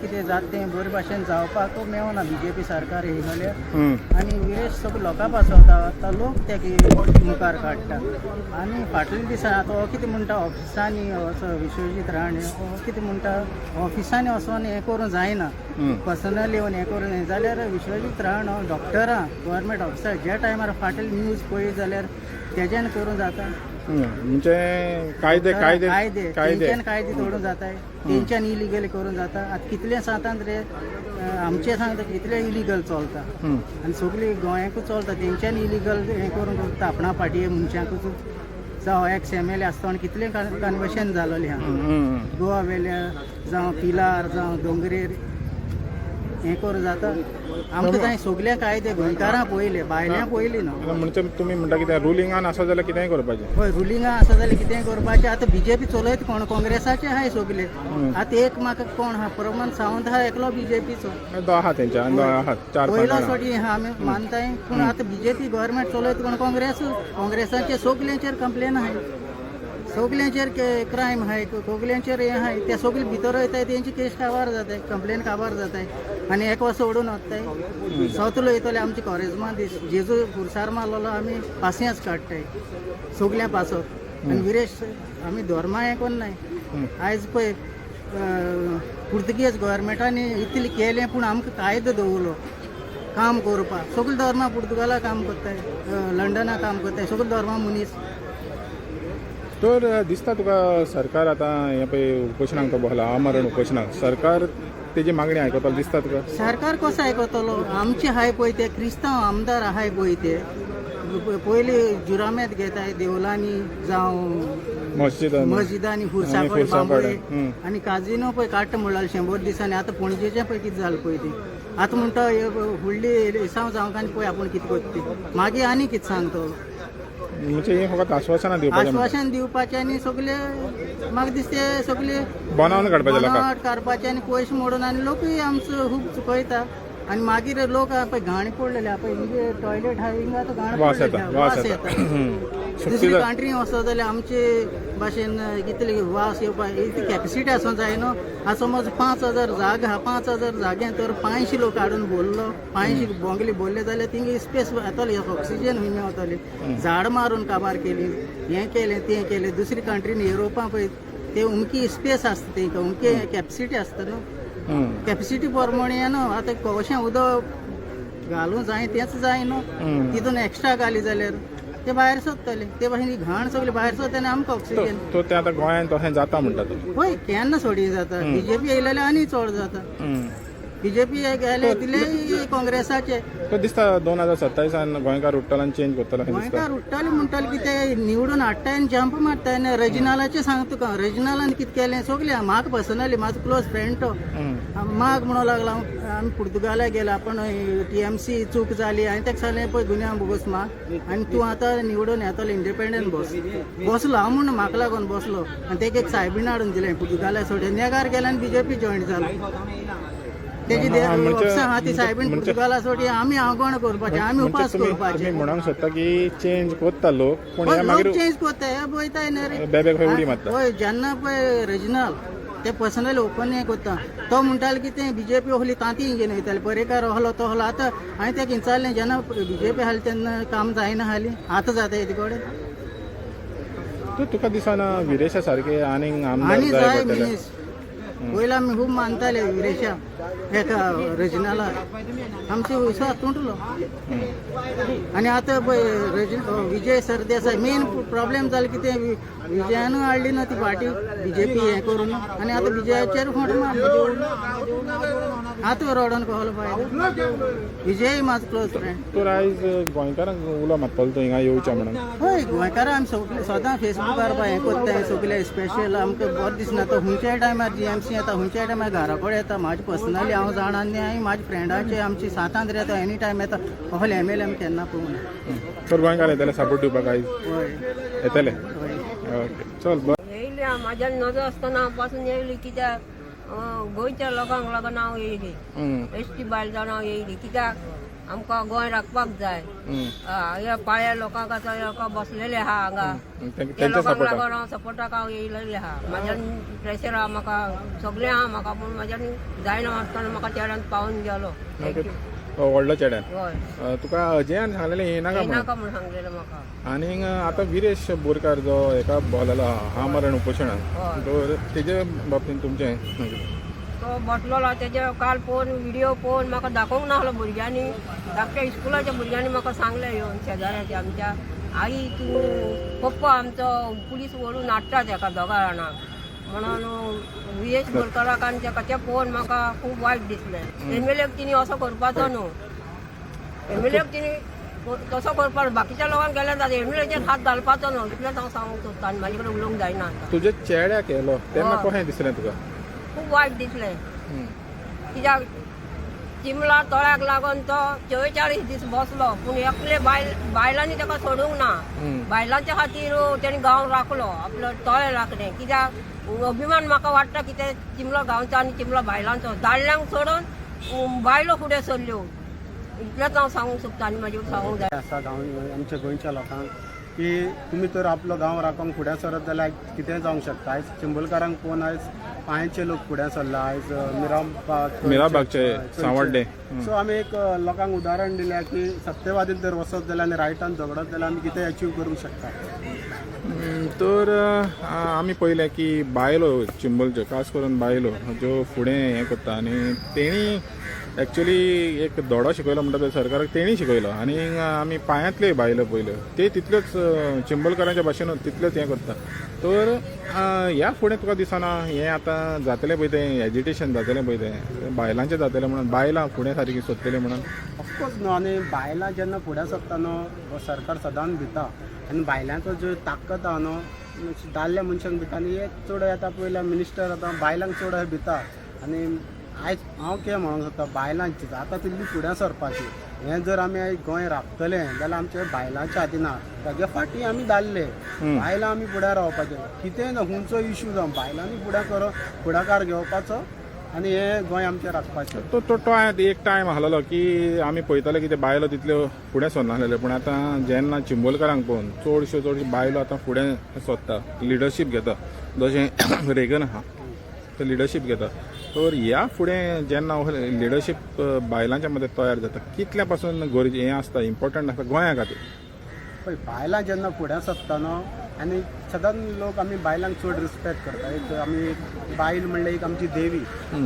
कितें जाता तें बरे भाशेन जावपाक मेवना बीजेपी सरकार येयलें जाल्यार. आनी विरेश सगळे लोकां पासत आतां लोक तेका मुखार काडटा. आनी फाटल्या दिसा आतां हो कितें म्हणटा, ऑफिसांनी असो विश्वजीत राणे हो कितें म्हणटा, ऑफिसांनी वचोन हें करूंक जायना, पर्सनल येवन हें करूंक जायना. जाल्यार विश्वजीत राणे हो डॉक्टरां गव्हर्मेंट ऑफिसर, ज्या टायमार फाटले न्यूज पळयत जाल्यार तेज्यान करूंक जाता. म्हणजे कायदे कायदे कायदे कायदे तेंच्यान कायदे तोडून जाताय, तेंच्यान इलिगल करून जाता. आतां कितले सांतान रे, आमचे सांगता कितले इलिगल चलता आनी सगळी गोंयाकूच चलता. तेंच्यान इलिगल हें करून करता आपणा पाटी मनशांकूच, जावं एक्स एम एल ए आसतना कितलें कन्वर्शन जालोलें आहा गोवा वेल्या, जावं पिलार, जावं दोंगरेर हें करूं जाता. आमकां जाय सगळे कायदे गोंयकारां पयले, भायल्यां पयली न्हू. म्हणजे तुमी म्हणटा कितें, रुलिंगान आसा जाल्यार कितेंय करपाचें? हय, रुलिंगा आसा जाल्यार कितेंय करपाचें. आतां बीजेपी चलयत कोण? काँग्रेसाचे आहाय सगळे. आतां एक म्हाका कोण आहा, प्रमोद सावंत आहा एकलो बीजेपीचो. तो आहा तेंच्या आनी तो आहा चार पांच पयलो जाण आहा. सोडी आहा आमी मानताय, पूण आतां बीजेपी गव्हर्मेंट चलयत कोण? काँग्रेस. काँग्रेसाचे सगल्यांचेर कंप्लेन आहाय, सगल्यांचेर क्रायम आहाय, सगल्यांचेर हें आहाय. ते सगळे भितर वयताय, तेंची केस काबार जाताय, कंप्लेन काबार जाताय आनी एक वर्स सोडून वताय. सतलो वयतले आमची कॉरेजमा दीस जेजू पुरसार मारलेलो, आमी पासियेंस काडटाय सगल्यां पासत. आनी विरेश आमी धर्मा हें कोन्नाय. आयज पळय पुर्तुगेज गव्हर्मेंटांनी इतलें केलें, पूण आमकां कायदो दवरलो काम करपाक. सगळे धर्मा पुर्तुगाला काम करताय, लंडना काम करताय, सगळे धर्मा मनीस. तर दिसता तुका सरकार आतां हें पळय उपोशणाक तो बसला, आमरण उपोशणाक, सरकार तेजी मागणी आयकतलो दिसता तुका? सरकार कसो आयकतलो? आमचे आहाय पळय ते क्रिस्तांव आमदार आहाय पळय, ते पयलीं जुरामेत घेताय देवळांनी जावं मस्जिदान मस्जिदांनी, आनी खुर्सा खुर्सा बांबोळे कडेन. आनी काजिनो पळय काडटा म्हणल्यार 100 दिसांनी. आतां पणजेचें पळय कितें जालें पळय तें. आतां म्हणटा हे फुडली इसांव जावंक आनी पळय आपूण कितें करता तें, मागीर आनी कितें सांगतलो. म्हणजे हें फकत आश्वासनां दिवपाचें म्हणटा. आश्वासन दिवपाचें आनी सगळे म्हाका दिसता सगळे बनावन काडपाचें लोकांक. बनावट काडपाचें आनी पयशे मोडून आनी लोकूय आमचो खूब चुकयता. आनी मागीर लोक पळय घाण पडलेले पळय, हिंगे टॉयलेट आहा हिंगा आतां घाण वास पडलेली येता आहा, वास वास येता. येता. सुकती दुसरी कंट्री वचत जाल्यार आमचे भाशेन कितले वास येवपा इतली कॅपेसिटी आसूंक जाय न्हू. आतां समज 5000 जागा आहा, 5000 जाग्यान तर 500 लोक हाडून भरलो, 500 बोंगले भरले जाल्यार थिंगा स्पेस येतली, ऑक्सिजन खंय मेवतली? झाड मारून काबार केली, हें केलें तें केलें. दुसरी कंट्रीन युरोपां पळय ते उमकी स्पेस आसता, तेंकां उमकी कॅपेसिटी आसता न्हू. कॅपेसिटी प्रमाणे न्हू. आतां कशें उदक घालूं जाय तेंच जाय न्हू. तितून एक्स्ट्रा घाली जाल्यार ते भायर सोदतले, ते भाशेन ही घाण सगळी भायर सोदता आनी आमकां ऑक्सिजन. तो ते आतां गोंयांत तशें जाता म्हणटा तूं? हय, केन्ना सोडी जाता. बीजेपी येयलेले आनी चड जाता. बीजेपी गेले तिले काँग्रेसाचे. तो दिसता 2027 गोंयकार उठ्ठलो आनी चेंज करतलो अशें दिसता? गोंयकार उठ्ठाले म्हणटाले की ते निवडून हाडटाय आनी जंप मारताय. आनी रेजिनालाचें सांगता तुका, रेजिनालान कितें केलें सगळें म्हाका पर्सनली, म्हाजो क्लोज फ्रेंड तो माग म्हणूंक लागला, आमी पुर्तुगाला गेला पण टीएमसी चूक जाली. हांवें ताका सांगलें, पळय गुन्यांव भोगोस मा आनी तूं आतां निवडून येतलो इंडिपेंडंट. बस बसलो हांव म्हूण म्हाका लागून बसलो आनी तेका एक सायबीण हाडून दिलें पुर्तुगाला सोडून. नेगार गेले आनी बीजेपी जॉयन जालो. तेजी ऑप्शन आहा ती सायबीण पुर्तुगाला सोडी. आमी आंगवण करपाचें, आमी म्हणजे उपास तुमी करपाचे. तुमी म्हणूंक सोदता की चेंज करता लोक, पूण हय, हे लोक मागीर चेंज करता हे पळयताय न्ही रे. बेबे खंय उडी मारता. हय, जेन्ना पळय रेजिनल ते पर्सनली ओपन हें करता, तो म्हणटाले की ते बीजेपी ohली तांती घेवन वयताले, पर्येकार ohलो तो ohलो. आतां हांवें ताका विचारलें, जेन्ना बीजेपी आसली तेन्ना काम जायना आसली, आतां जाता येते कडेन? तर तुका दिसना विरेशा सारके आनीक आमदार आनी जाय जाय पडटले? मनीस पयलीं आमी खूब मानताले विरेशा, एका रेजिनाला आमचे विश्वास तुटलो. आनी आतां पळय विजय सरदेसाय मेन प्रॉब्लेम जालो की ते विजयानूय हाडली ना ती पार्टी बीजेपी हें करून. आनी आतां विजयाचेर खोंट मारली. आतां रडोन कहलो फायदो? विजय म्हाजो क्लोज फ्रेंड. तर आयज गोंयकारांक उलो मारतलो तूं हिंगा येवचें म्हणून? हय, गोंयकारां आमी सगळे सदां फेसबुकार पळय हें करताय सगळे. स्पेशल आमकां बरें दिसना. तो खंयच्याय टायमार जीएमसी येता, खंयच्याय टायमार घरा कडेन येता. म्हाजे पर्सनली हांव जाणा आनी हांवें म्हाज्या फ्रेंडाचे आमची सातांत येता, एनी टायम येता. कसले एमएलए आमी केन्ना पळोवना. तर गोंयकार येतले सपोर्ट दिवपाक आयज? हय. येतले? हय. ओके, चल बरें. येयली हांव म्हाज्यान नजो आसतना पासून येयली, कित्याक गोंयच्या लोकांक लागून हांव येयली. एस टी बायल जावन हांव येयली, कित्याक आमकां गोंय राखपाक जाय. ह्या पाळ्या लोकांक आतां लोकां बसलेले आहा हांगा. त्या तेंच्या लोकांक सपोर्टाक लागून हांव सपोर्टाक हांव येयलेलें आहा. म्हाज्यान प्रेशर आहा, म्हाका सगळें आहा म्हाका, पूण म्हाज्यान जायना आसतना म्हाका चेड्यान पावून गेलो. Thank you. व्हडलो चेड्यान. हय. तुका अजयान सांगलेलें येनाका म्हणून? येनाका म्हणून सांगलेलें म्हाका. आनीक आतां विरेश बोरकार जो हेका बसलेलो आहा आमरण उपोशणाक, तर तेजे बाबतीन तुमचें? तो बसलेलो तेजे काल पळोवन, व्हिडिओ पळोवन म्हाका दाखोवंक नासलो. भुरग्यांनी, धाकट्या इस्कुलाच्या भुरग्यांनी म्हाका सांगलें येवन शेजाऱ्याच्या आमच्या, आई तूं पप्पा आमचो पुलीस व्हरून हाडटा तेका दोगा जाणांक म्हणून. वियेश बोरकाराक आनी तेका तें पळोवन म्हाका खूब वायट दिसलें. एमएलएक तिणी असो करपाचो न्हू. एमएलएक तिणी तसो करपाक बाकीच्या लोकांक गेल्यार जाता, एमएलएचेर हात घालपाचो न्हू, इतलेंच हांव सांगूंक सोदता आनी म्हाजे कडेन उलोवंक जायना आतां. तुजे चेड्याक येयलो तेन्ना हय. कशें दिसलें तुका? खूब वायट दिसलें, कित्याक चिमला तळ्याक लागून तो 44 दीस बसलो, पूण एकले बायल बायलांनी ताका सोडूंक ना. बायलांच्या खातीर तेणी गांव राखलो, आपलो तळे राखले. कित्याक अभिमान म्हाका वाडटा की ते चिमलो गांवचो आनी चिमलो बायलांचो. दादल्यांक सोडून बायलो फुडें सरल्यो, इतलेंच हांव सांगूंक सोदता आनी म्हाजे सांगूंक जाय. आसा गांव आमच्या गोंयच्या लोकांक की तुमी तर आपलो गांव राखूंक फुडें सरत जाल्यार कितेंय जावंक शकता. आयज चिंबलकारांक पळोवन आयज पांयचे लोक फुडें सरला, आयज मिराबाग मिराबागचे, सांवड्डे. सो आमी एक लोकांक उदाहरण दिल्या की सत्यवादीन जर वचत जाल्यार आनी रायटान झगडत जाल्यार आमी कितें अचीव करूंक शकता. तर आमी पळयलें की बायलो चिंबलच्यो, खास करून बायलो ज्यो फुडें हें करता आनी तेणी एक्चुली एक धडो शिकयलो म्हणटा तो सरकाराक तेणी शिकयलो. आनी आमी पांयांतल्यो बायलो पळयल्यो, ते तितल्योच चिंबलकारांच्या भाशेनूच तितल्योच हें करता. तर ह्या फुडें तुका दिसना हें आतां जातलें पळय तें एजिटेशन जातलें पळय तें बायलांचें जातलें म्हणून, बायलां फुडें सारकीं सोदतलीं म्हणून? ऑफकोर्स न्हू. आनी बायलां जेन्ना फुडें सरता न्हू, सरकार सदांच भिता आनी बायलांचो ज्यो ताकद आहा न्हू, दादल्या मनशांक भिता. आनी एक चड येता पयल्या मिनिस्टर आतां बायलांक चड अशें भिता. आनी आयज हांव कितें म्हणूंक सोदता, बायलांची जाता तितली फुडें सरपाची. हें जर आमी आयज गोंय राखतलें जाल्यार आमच्या बायलांच्या हातीन आहा. ताजे फाटीं आमी दादले, बायलां आमी फुडें रावपाचें. कितेंय ना खंयचो इशू जावं, बायलांनी फुडें फुडाकार घेवपाचो आनी हें गोंय आमचें राखपाचें. तो तो तो एक टायम आसलेलो की आमी पळयताले की ते बायलो तितल्यो फुडें सरनासलेल्यो, पूण आतां जेन्ना चिंबलकारांक पळोवन चडश्यो चडश्यो बायलो आतां फुडें सोदता, लिडरशीप घेता, जशें रेगन आहा ते लिडरशीप घेता. तर ह्या फुडें जेन्ना लिडरशीप बायलांच्या मदें तयार जाता, कितल्या पासून गरजे हें आसता, इम्पोर्टंट आसता गोंया खातीर? पळय, बायलां जेन्ना फुडें सरता न्हू, आनी सदांच लोक आमी बायलांक चड रिस्पेक्ट करता. एक आमी एक बायल म्हणल्यार एक आमची देवी.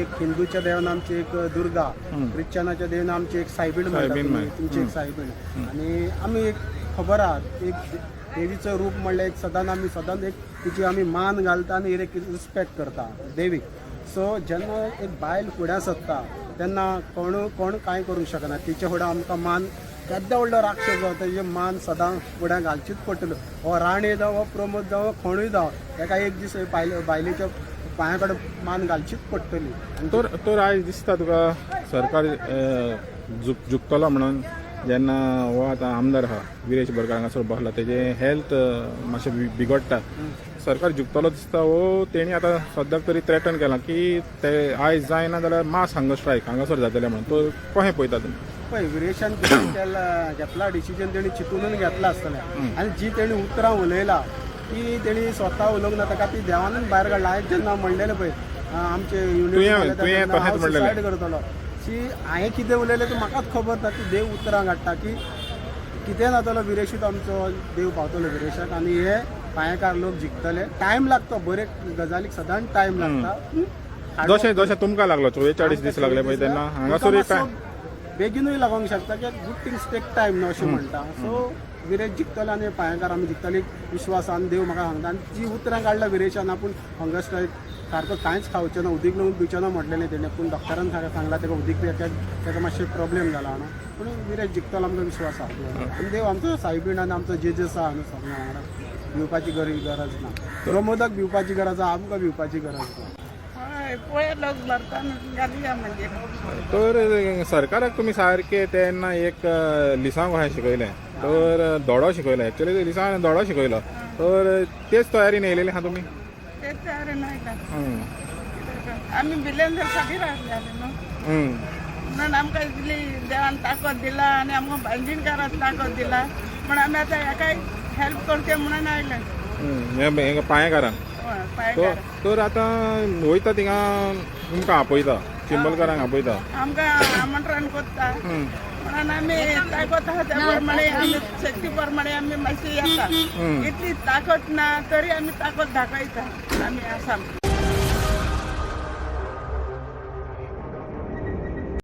एक हिंदूच्या देवान आमची एक दुर्गा, क्रिश्चनाच्या देवान आमची एक सायबीण म्हणटा सायबीण तुमी, माय. तुमची एक सायबीण. आनी आमी एक खबर आहा, एक देवीचो रूप म्हणल्यार एक सदांच आमी सदांच एक तिची आमी मान घालता आनी एक रिस्पेक्ट करता देवीक. सो जेन्ना एक बायल फुडें सरता तेन्ना कोण कोण कांय करूंक शकना. तिचे फुडें आमकां मान, केद्दो व्हडलो राक्षस जावं, तेजी मान सदां फुडें घालचीच पडटली. हो राणे जावं, हो प्रमोद जावं, कोणूय जावं, ताका एक दीस बायलेच्या पांया कडेन मान घालचीच पडटली. आनी तर तर आयज दिसता तुका सरकार झुकतलो म्हणून, जेन्ना हो आतां आमदार आहा विरेश बोरकार हांगासर बसला, तेजें हेल्थ मातशें बिगडटा, सरकार झुकतलो दिसता? हो तेणी आतां सद्याक तरी थ्रेटन केलां की ते आयज जायना जाल्यार मास हंगर स्ट्रायक हांगासर जातलें म्हणून, तो कशें पळयता तुमी? पळय, विरेशान कितें केला घेतला डिसिजन तेणी चिंतूनच घेतला आसतलें. आनी जी तेणी उतरां उलयला ती तेणी स्वता उलोवंक ना, ताका ती देवानूच भायर काडला. हांवें जेन्ना म्हणलेलें पळय आमचे तुवें युनिट तशेंच म्हणलेलें. सुसायड करतलो शी, हांवें कितें उलयलें तें म्हाकाच खबर ना. ती देव उतरां काडटा की कितें जातलो, विरेशूच आमचो देव पावतलो विरेशाक आनी हे पांयेकार लोक जिखतले. टायम लागता, बरे गजालीक सदांच टायम लागता. जशें जशें तुमकां लागलो 44 दीस लागले पळय तेन्ना हांगासर एक काय बेगिनूय लागोंक शकता, कित्याक गुड थिंग्स टेक टायम न्हू अशें म्हणटा. सो विरेश जिखतलो आनी पांयेकार आमी जिखतली विश्वासान देव म्हाका सांगता. आनी जी उतरां काडला विरेशान, आपूण हंगर स्ट्रायक सारको कांयच खावचें ना, उदीक न्हू पिवचें ना म्हटलेलें तेणें, पूण डॉक्टरान सांगला ताका उदीक पिवपाक ताका मातशें प्रॉब्लेम जाला न्हू. पूण विरेश जिखतलो आमकां विश्वास आहा आनी देव आमचो सायबीण आनी आमचो जेजस आहा न्हू सगळ्यां वांगडा. भिवपाची गरज ना. प्रमोदाक भिवपाची गरज आहा, आमकां भिवपाची गरज ना. हय, पळय लोक भरता घालया म्हणजे. तर सरकाराक तुमी सारकें तेन्ना एक लिसांव कशें शिकयलें, तर धडो शिकयलो, एक्चुअली लिसांव धडो शिकयलो, तर तेच तयारीन येयलेले आहा तुमी? तेच तयारी नाही का? आमी बिलेन जर फाटीं रावले न्हू. म्हणून आमकां इतली देवान ताकद दिला आनी आमकां बांजीणकाराक ताकद दिला म्हण आमी आतां हेकाय हेल्प करचें म्हणून आयले. हे पांयेकारांक. हय, तर पांयकार. तर आतां वयता थिंगा तुमकां आपयता, चिंबलकारांक आपयता. आमकां आमंत्रण कोत्ता म्हणून आमी ताकद आहा त्या प्रमाणे, आमी शक्ती प्रमाणे आमी मातशी येता. इतली ताकद ना तरी आमी ताकद दाखयता आमी आसा.